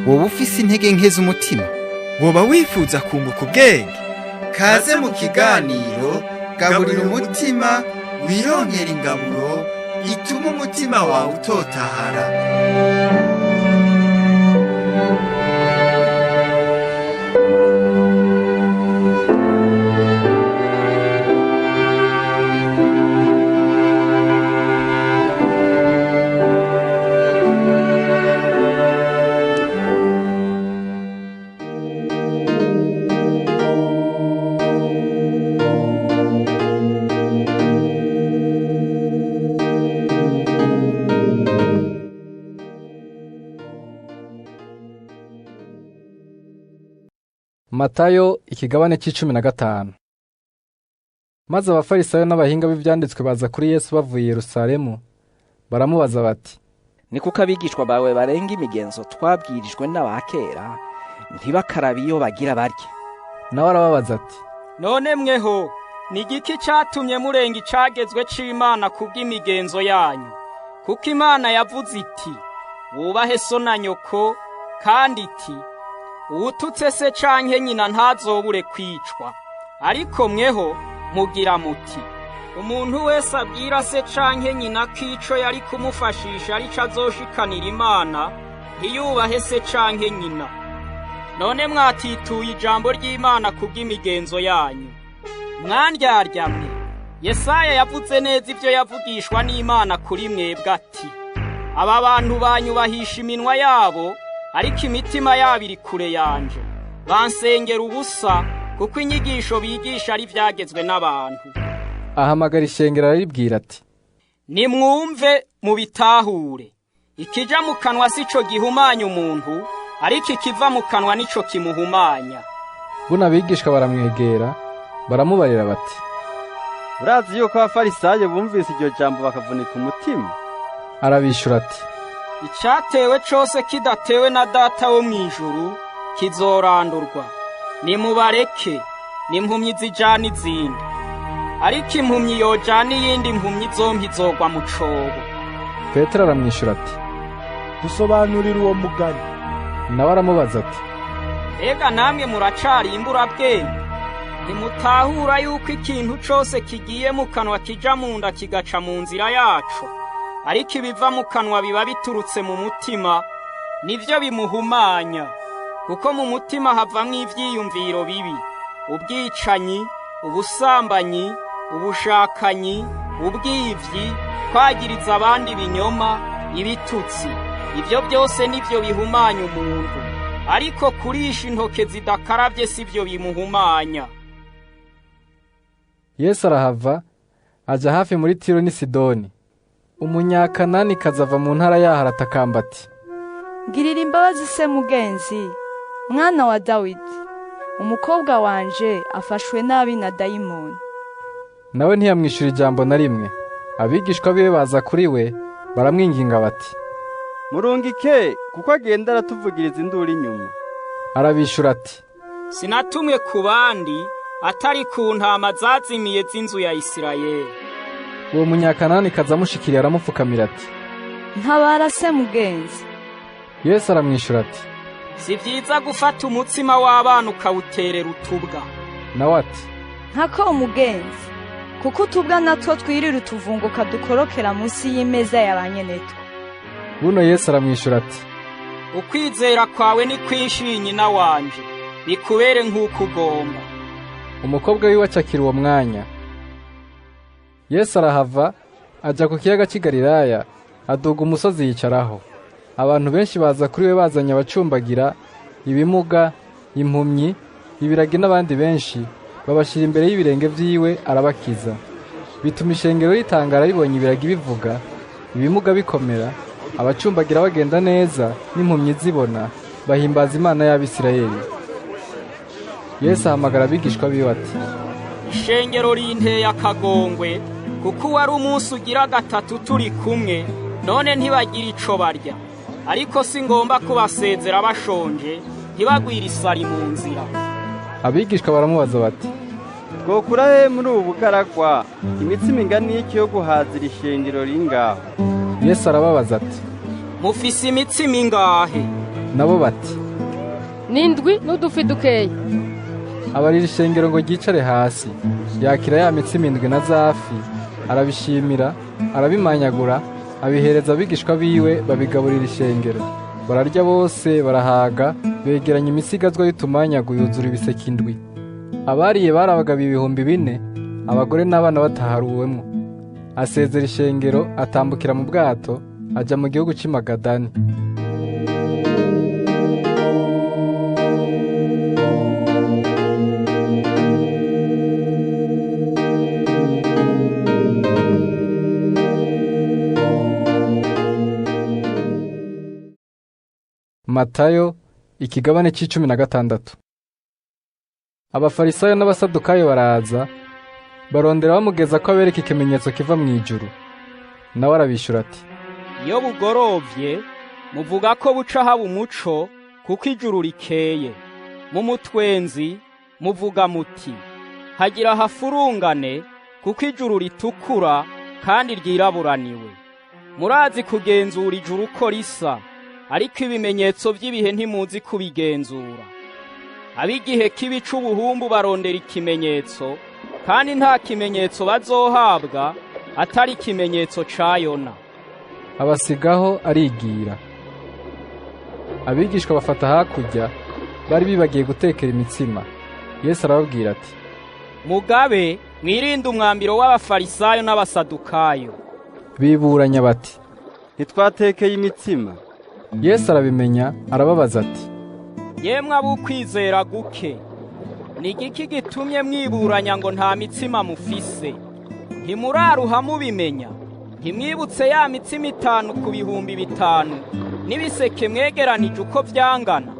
Woba ufise intege nke z'umutima? Woba wifuza kunguka ubwenge? Kaze mu kiganiro Gaburira Umutima, wironkera ingaburo ituma umutima wawe utotahara. Matayo ikigabane c'15. Maze abafarisayo n'abahinga b'ivyanditswe baza kuri Yesu bavuye i Yerusalemu, baramubaza bati: Ni kuko abigishwa bawe barenga imigenzo twabwirijwe n'abakera, ntibakarabe iyo bagira barye. Nawe arababaza ati: None mweho ni igiki catumye murenga icagezwe c'Imana kubw'imigenzo yanyu? Kuko Imana yavuze iti: wubahe so na nyoko, kandi iti: uwututse se canke nyina ntazobure kwicwa. Ariko mweho mugira muti: umuntu wese abwira se canke nyina ko ico yari kumufashisha arico azoshikanira Imana, ntiyubahe se canke nyina. None mwatituye ijambo ry'Imana kubw'imigenzo yanyu. Mwandyarya mwe, Yesaya yavuze neza ivyo yavugishwa n'Imana kuri mwebwe ati: aba bantu banyubahisha iminwa yabo, ariko imitima yabo iri kure yanje. Bansengera ubusa, kuko inyigisho bigisha ari ivyagezwe n'abantu. Ahamagara ishengero araribwira ati: Nimwumve mubitahure. Ikija mu kanwa sico gihumanya umuntu, ariko ikiva mu kanwa nico kimuhumanya. Buno abigishwa baramwegera, baramubarira bati: Urazi yuko abafarisayo bumvise iryo jambo bakavunika umutima? Arabishura ati: Icatewe cose kidatewe na Data wo mw'ijuru kizorandurwa. Nimubareke, n'impumyi zijana izindi. Ariko impumyi yojana iyindi mpumyi zompi izogwa mu cobo. Petero aramwishura ati: Dusobanurira uwo mugani. Nawe aramubaza ati: Mbega namwe muracari imburabwenge? Ntimutahura yuko ikintu cose kigiye mu kanwa kija mu nda kigaca mu nzira yaco? Ariko ibiva mu kanwa biba biturutse mu mutima, nivyo bimuhumanya. Kuko mu mutima havamwo ivyiyumviro bibi, ubwicanyi, ubusambanyi, ubushakanyi, ubwivyi, kwagiriza abandi ibinyoma, ibitutsi. Ivyo byose nivyo bihumanya umuntu. Ariko kurisha intoke zidakaravye sivyo bimuhumanya. Yesu arahava aja hafi muri Tiro n'i Sidoni. Umunyakanani kazava mu ntara yaho aratakamba ati: Ngirira imbabazi se mugenzi, mwana wa Dawidi, umukobwa wanje afashwe nabi na dayimoni. Nawe ntiyamwishura ijambo na rimwe. Abigishwa biwe baza kuri we baramwinginga bati: Murungike, kuko agenda aratuvugiriza induru inyuma. Arabishura ati: Sinatumwe ku bandi atari ku ntama zazimiye z'inzu ya Isirayeli. Uwo munyakanani kazamushikiriye aramupfukamira ati: Ntabara se mugenzi. Yesu aramwishura ati: Si vyiza gufata umutsima w'abana ukawuterera utubwa. Nawe ati: Nkako umugenzi, kuko utubwa natwo twirira utuvunguka dukorokera munsi y'imeza ya ba nyenetwo. Buno Yesu aramwishura ati: Ukwizera kwawe ni kwinshi nyina wanje, bikubere nk'uko ugomba. Umukobwa wiwe acakira uwo mwanya. Yesu arahava aja ku kiyaga cy'i Galilaya, aduga umusozi yicaraho. Abantu benshi baza kuri we bazanye abacumbagira, ibimuga, impumyi, ibiragi n'abandi benshi, babashira imbere y'ibirenge vyiwe arabakiza. Bituma ishengero ritangara ribonye ibiragi bivuga, ibimuga bikomera, abacumbagira bagenda neza, n'impumyi zibona, bahimbaza Imana y'Abisirayeli. Yesu ahamagara abigishwa biwe ati: Ishengero rinteye akagongwe, kuko wari umunsi ugira gatatu turi kumwe, none ntibagira ico barya. Ariko singomba kubasezera bashonje, ntibagwire isari mu nzira. Abigishwa baramubaza bati, twokura he muri ubu bugaragwa imitsima ingana iki yo guhazira ishengero ringaho? Yesu arababaza ati, mufise imitsima ingahe? Nabo bati, ni 7 n'udufi dukeya. Abarira ishengero ngo ryicare hasi. Yakira ya mitsima 7 na zafi, arabishimira, arabimanyagura, abihereza abigishwa biwe babigaburira ishengero. Bararya bose barahaga, begeranya imisigazwa y'utumanyagu yuzura ibiseke 7. Abariye bari abagabo 4000, abagore n'abana bataharuwemwo. Asezera ishengero, atambukira mu bwato, aja mu gihugu c'i Magadani. Matayo ikigabane c'16. Abafarisayo n'abasadukayo baraza barondera bamugeza ko abereka ikimenyetso kiva mu ijuru. Nawe arabishura ati, iyo bugorovye muvuga ko buca haba umuco kuko ijuru rikeye. Mu mutwenzi muvuga muti hagira hafurungane kuko ijuru ritukura kandi ryiraburaniwe. Murazi kugenzura ijuru uko risa, ariko ibimenyetso by'ibihe ntimuzi kubigenzura. Ab'igihe kibi c'ubuhumbu barondera ikimenyetso, kandi nta kimenyetso bazohabwa atari ikimenyetso ca Yona. Abasigaho arigira. Abigishwa bafata hakurya, bari bibagiye gutekera imitsima. Yesu arababwira ati, mugabe mwirinde umwambiro w'abafarisayo n'abasadukayo. Biburanya bati, ntitwatekeye imitsima. Yesu arabimenya, arababaza ati, yemwe abukwizera guke, ni igiki gitumye mwiburanya ngo nta mitsima mufise? Ntimuraruha mubimenya? Ntimwibutse ya mitsima 5 ku 5000 n'ibiseke mwegeranije uko vyangana?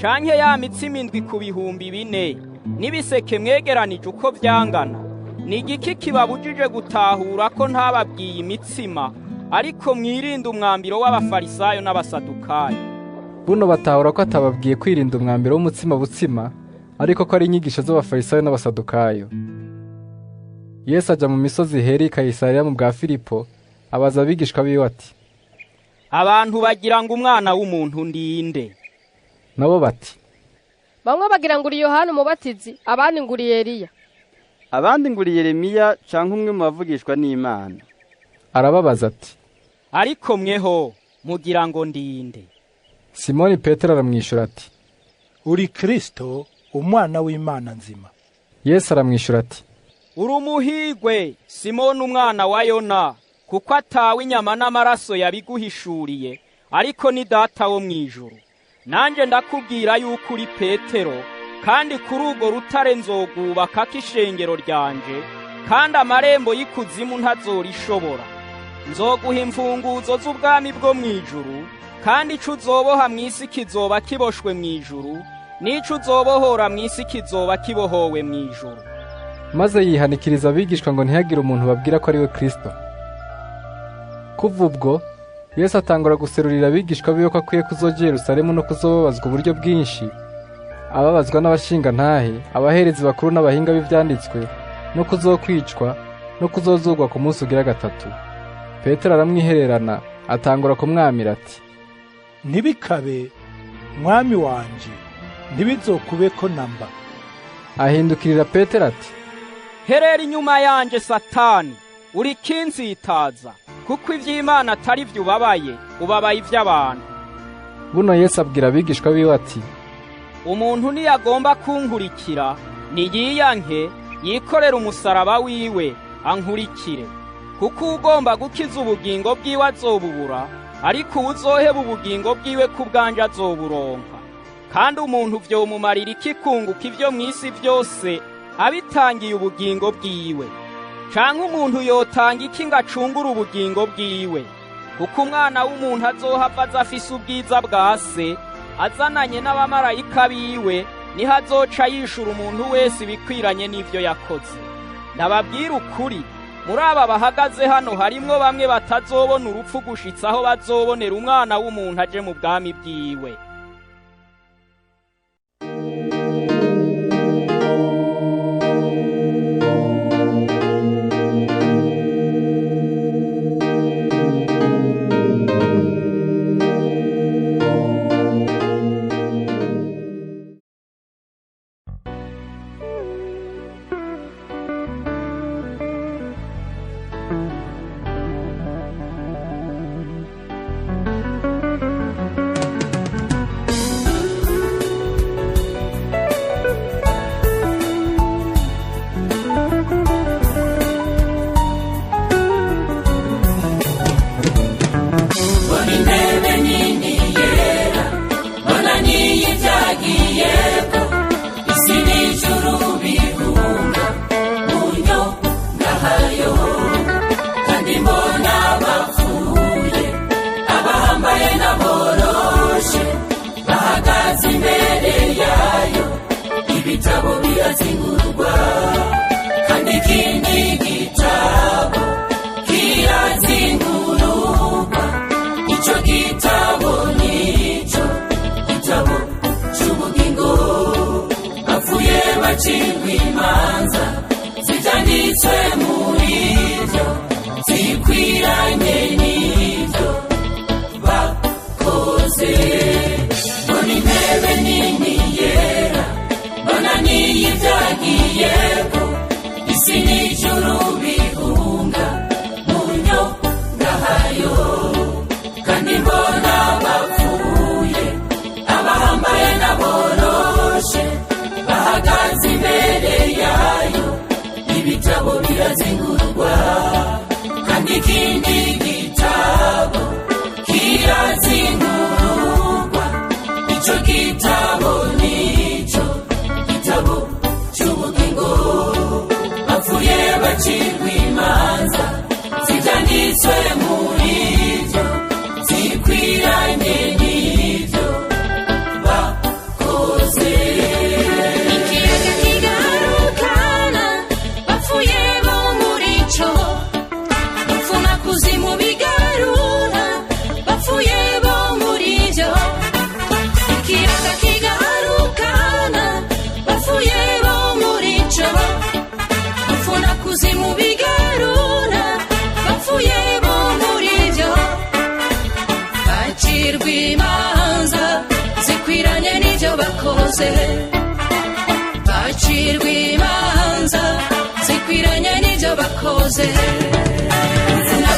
Canke ya mitsima 7 ku 4000 n'ibiseke mwegeranije uko vyangana? Ni igiki kibabujije gutahura ko ntababwiye imitsima, ariko mwirinde umwambiro w'abafarisayo n'abasadukayo? Buno batahura ko atababwiye kwirinda umwambiro w'umutsima butsima, ariko ko ari inyigisho z'abafarisayo n'abasadukayo. Yesu aja mu misozi ihera i Kayisariya mu bwa Filipo, abaza abigishwa biwe ati, abantu bagira ngo umwana w'umuntu ndinde? Nabo bati, bamwe bagira ngo uri Yohana umubatizi, abandi ngo uri Eliya, abandi ngo uri Yeremiya canke umwe mu bavugishwa n'Imana. Arababaza ati, ariko mweho mugira ngo ndinde? Simoni Petero aramwishura ati, uri Kristo umwana w'Imana nzima. Yesu aramwishura ati, uri umuhigwe Simoni umwana wa Yona, kuko atawe inyama n'amaraso yabiguhishuriye, ariko ni Data wo mu ijuru. Nanje ndakubwira yuko uri Petero, kandi kuri urwo rutare nzogubakako ishengero ryanje, kandi amarembo y'ikuzimu ntazorishobora. Nzoguha imfunguzo z'ubwami bwo mu ijuru, kandi ico uzoboha mu isi kizoba kiboshwe mu ijuru, n'ico uzobohora mu isi kizoba kibohowe mu ijuru. Maze yihanikiriza abigishwa ngo ntihagire umuntu babwira ko ari we Kristo. Kuva ubwo Yesu atangura guserurira abigishwa biwe ko akwiye kuzoja i Yerusalemu no kuzobabazwa uburyo bwinshi, ababazwa n'abashingantahe, abaherezi bakuru n'abahinga b'ivyanditswe, no kuzokwicwa no kuzozugwa ku munsi ugira gatatu. Petero aramwihererana, atangura kumwamira ati, ntibikabe mwami wanje, ntibizokubeko namba. Ahindukirira Petero ati, herera inyuma yanje Satani, uri kinsitaza, kuko ivy'Imana atari vyo ubabaye, ubabaye ivy'abantu. Buno Yesu abwira abigishwa biwe ati, umuntu niyagomba kunkurikira, niyiyanke, yikorere umusaraba wiwe, ankurikire. Kuko ugomba gukiza ubugingo bwiwe azobubura, ariko uwuzoheba ubugingo bwiwe ku bwanje azoburonka. Kandi umuntu vyomumarira iki kunguka ivyo mw'isi vyose abitangiye ubugingo bwiwe? Canke umuntu yotanga iki ngo acungure ubugingo bwiwe? Kuko umwana w'umuntu azohava aza afise ubwiza bwa se, azananye n'abamarayika biwe, niho azoca yishura umuntu wese ibikwiranye n'ivyo yakoze. Ndababwira ukuri, muri aba bahagaze hano harimwo bamwe batazobona urupfu gushitsa aho bazobonera umwana w'umuntu aje mu bwami bwiwe. Ibitabo birazingurwa, kandi ikindi gitabo kirazingurwa. Ico gitabo nico gitabo c'ubugingo. Bapfuye bacirwa imanza zivyanditswe muri vyo, zikwiranye n'ivyo bakoze. Mbona intebe nini yera, mbona n'iyivyagiyeko, isi n'ijuru bihunga mu nyongahayo. Kandi mbona bapfuye, abahambaye n'aboroshe, bahagaze imbere yayo. Ibitabo birazingurwa, kandi ikindi gitabo kirazingurwa. Ico gitabo nico gitabo c'ubugingo. Bapfuye bacirwa imanza zivyanditswe muri vyo, zikwiranye n'ivyo bakoze. Ikiyaga kigarukana bapfuye bo muri cyo, rupfu na kuzimu bigarura bapfuye bo muri byo. Ikiyaga kigarukana bapfuye bo muri cyo, rupfu na kuzimu bigarura bapfuye bo muri byo. Bacirwa imanza zikwiranye n'ibyo bakoze, bacirwa imanza zikwiranye n'ibyo bakoze.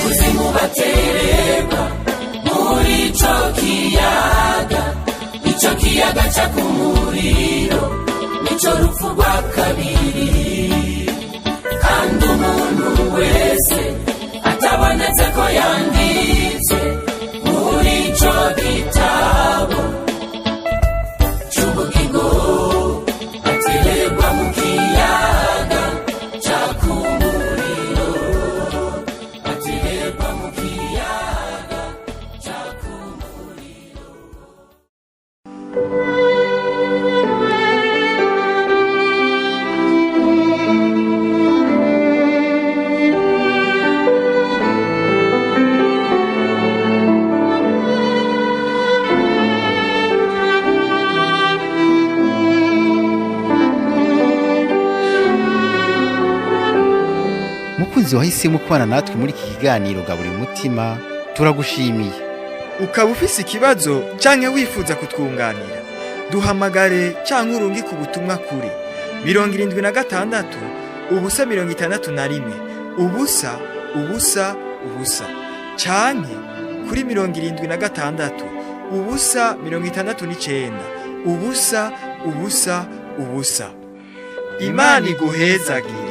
Kuzimu batererwa muri ico kiyaga, ico kiyaga caka umuriro, nico rupfu rwa kabiri. Kandi umuntu wese atabonetse ko yanditswe muri ico gitabo c'ubugingo, atererwa mu kiyaga caka umuriro, atererwa mu kiyaga caka umuriro. Mukunzi wahisemo kubana natwe muri iki kiganiro Gaburira Umutima, turagushimiye. Ukaba ufise ikibazo canke wifuza kutwunganira, duhamagare canke urungike ubutumwa kuri 76 0 61 0 0 0 canke kuri 76 0 69 0 0 0. Imana iguhezagire.